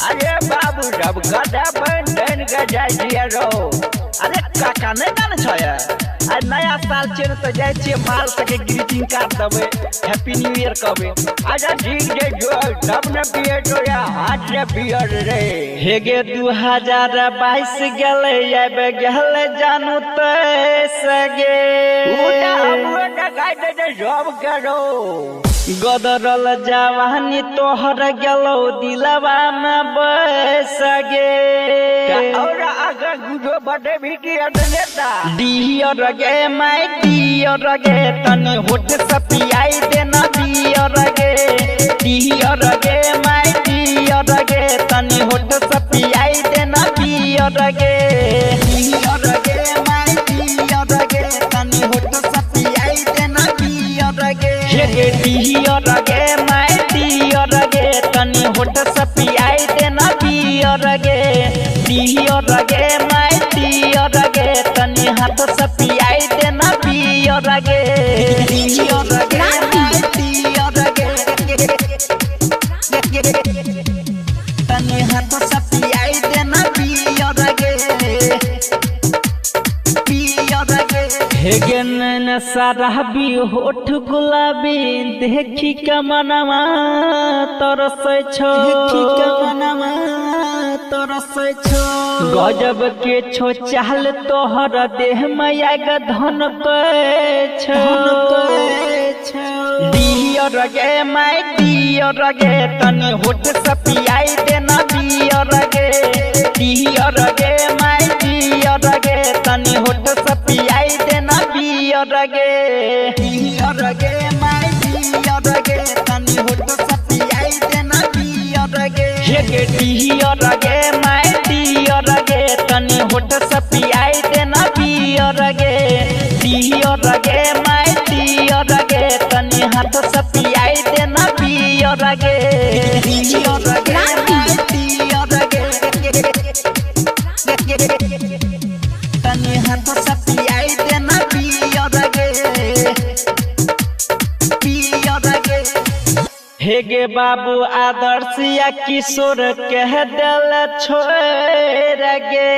अरे बाबू सब गदा बन बन के जाइ छियै रौ। अरे काका नहि जानै छ? आ नया साल छै ने, तऽ जाइ छियै माल सबके ग्रीटिंग कार्ड देबै, हैप्पी न्यू ईयर कहबै। अच्छा ठीक छै, जो तब ने पिए तो या हाथ से पियर रे। हे गे 2022 गेलै, आबि गेलै जानू 23 गे। उ तऽ हमरो देखाइ देतै सब के रौ। गदरल जवानी तोहर गेलौ दिलवा में बस गे। और आगा गुजो बटे भी की नेता। डियर गे माय डियर गे, तनी होठ से पियाई देना बियर गे। डियर गे माय डियर गे, तनी होठ से पियाई देना बियर गे। डियर गे माय डियर गे, तनी होठ से पियाई देना बियर गे। हे गे डियर गे माय डियर गे, तनी होठ से पियाई देना बियर गे। डियर गे माय डियर गे, तनी हाथ से पियाई देना बियर गे। डियर गे माय डियर गे, तनी हाथ से पियाई देना बियर गे, बियर गे। हे गे नैन शराबी होठ गुलाबी, देखी के मनवा तरसै छौ, देखी के मनवा तरसै छौ। गजब के छो चाल तोहर, देह में आग धन के छौ। डियर गे माय डियर गे, तनी होठ से पियाई देना बियर गे। डियर गे माय डियर गे, तनी होठ से पियाई देना बियर गे। डियर गे माय डियर गे, तनी होठ से पियाई देना बियर गे। हे गे डियर गे माय डियर गे, तनी होठ से पियाई देना बियर गे। डियर गे माय डियर गे, तनी हाथ से पियाई देना बियर गे। डियर गे माय डियर गे, तनी हाथ से पियाई देना बियर गे, बियर गे। हे गे बाबू आदर्श या किशोर कह दिल छोड़ गे,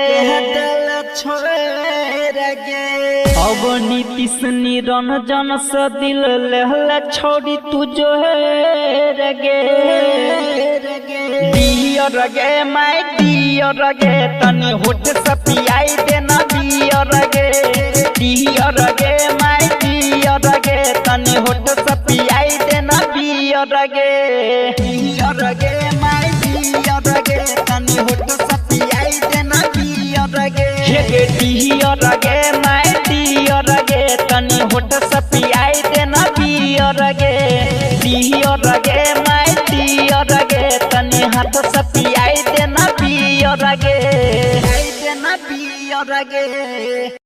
कह दिल छोड़ गे। अब नीतीश निरंजन से दिल लहल छोड़ी तू जो गे। डियर गे माय डियर गे, तनी होठ से पियाई देना बियर गे। डियर गे माय डियर गे, तनी होठ से पियाई देना बियर गे। डियर गे माय डियर गे, तनी होठ से पियाई देना बियर गे। हे गे डियर गे माय डियर गे, तनी होठ से पियाई देना बियर गे। डियर गे माय डियर गे, तनी हाथ से पियाई देना बियर गे, पियाई देना बियर गे।